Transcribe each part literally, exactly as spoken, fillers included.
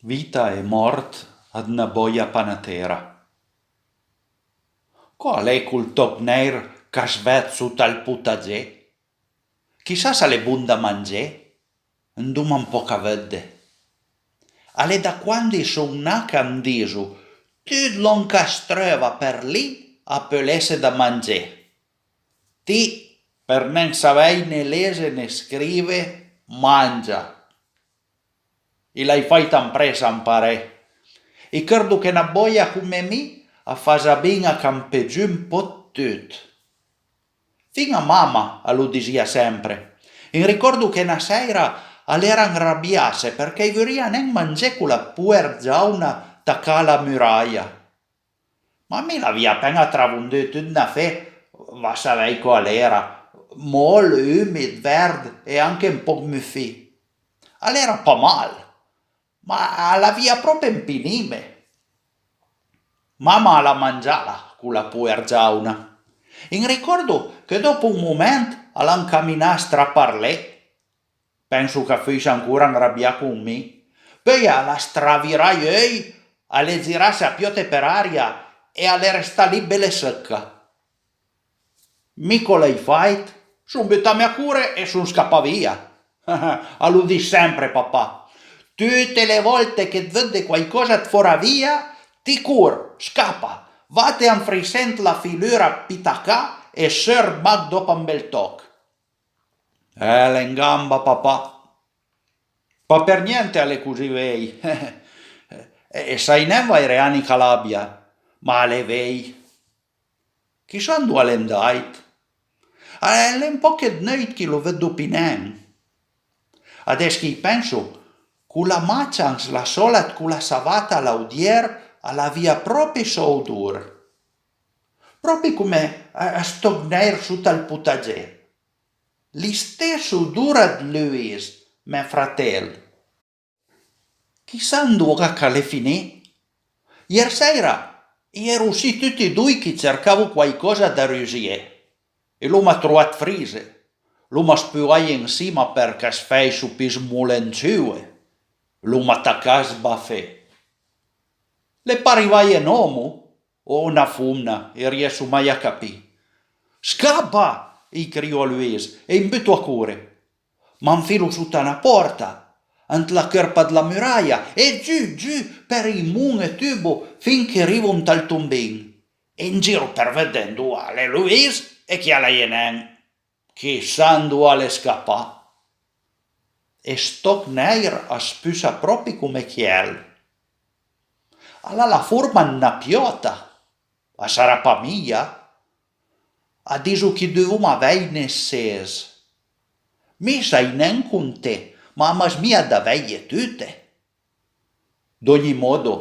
Vita e mòrt ëd na bòja panatera. Còs al é col tòch nèir ch'as ved sot al potagé? Chissà s'al é bon da mangé? Andoma un pòch a vëdde. Al é da quandi son nà ch'am diso: tut lòn ch'as treuva për lì a peul esse da mangé. Ti, për nen savèj né lese né scrive, mangia. I l'hai fàit ampressa a amparé. I chërdo che na bòja come mi a fasa bin a campé giù un pò 'd tut. Fin-a mama a lo disìa sempre. I m'aricòrdo che na sèira a l'era anrabiasse përchè i vorìa nen mangé cola poer giàuna tacà a la muraja. Ma mi l'avìa apen-a travondù tut n'afé, va savèj còs a l'era, mòl, ùmid, verd e anche un pòch mufì. A l'era pa mal, ma a l'avìa pròpi ampinime. Mama a l'ha mangiala cola poer giàuna. I m'aricòrdo che dòp un moment a l'ha ancaminà a straparlé. Penso ch'a fussa ancora anrabià con mi. Peui a l'ha stravirà j'euj, a l'é girasse a piòte për aria e a l'é restà lì bele sëcca. Mi còs l'hai fàit? Son butame a core e son scapà via. A lo dis sempre papà. Tute le vòlte che it vëdde quaicòsa ëd fòra via, ti cor, scapa, vate a anfrissé ant la filura pì tacà e seurt mach dòp un bel tòch. Eh, l'é an gamba, papà. Pa për gnente a l'é così vej. E sai nen vaire ani ch'a l'abia, ma a l'é vej. Chissà andoa a l'é andàit. A l'é un pòch ëd neuit ch'i lo vëddo pì nen. Adess ch'i penso, cola macia an sla sòla ëd cola savata a l'audier a l'avìa pròpi sò odor. Pròpi come a, a sto nèir sot al potagé. L'istess odor ëd Luis, mè fratel. Chissà andoa ch'a l'é finì. Ier sèira i ero sì tuti doi ch'i cercavo quaicòsa da rusié. E l'oma troà 'd frise. L'oma spuaje ansima përch'as fèisso pì smolenciue. L'oma tacà a sbafé. L'é pa rivaje n'òmo? O na fomna, i riesso mai a capì. Scapa! I crio a Luis e i m'buto a core. M'anfilo sota na pòrta, ant la chërpa dla muraja e giù, giù, për i mon e tubo, fin ch'i rivo ant ël tombin. E an giro për vëdde andoa a l'é Luis e chi a l'é nen. Chissà andoa a l'é scapà. E st'òch nèir as pussa pròpi come chiel. A l'ha la forma ëd na piòta. A sarà pa mia? A diso ch'i dovoma vèjne ses. Mi sai nen conté, ma a m'asmija da vèjje tute. D'ogni mòdo,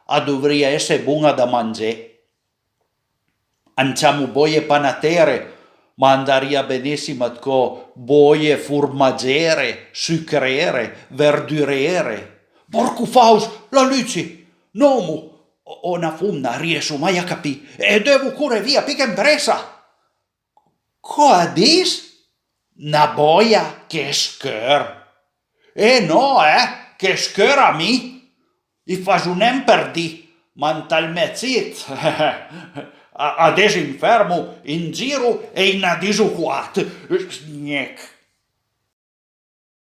a dovrìa esse bon-a da mangé. An ciamo bòje panatere, ma a andarìa benissim ëdcò bòje formagere, sucrere, verdurere. Pòrco fàuss, la luci! N'òmo o, o na fomna, riesso mai a capì, e deuvo core via pì che an pressa! Còs a dis? Na bòja ch'a scheur? Eh nò, eh, ch'a scheur a mi! I faso nen për di, ma ant ël mè cit a, a desinfermo, i an giro e i n'a diso quat. Gnech.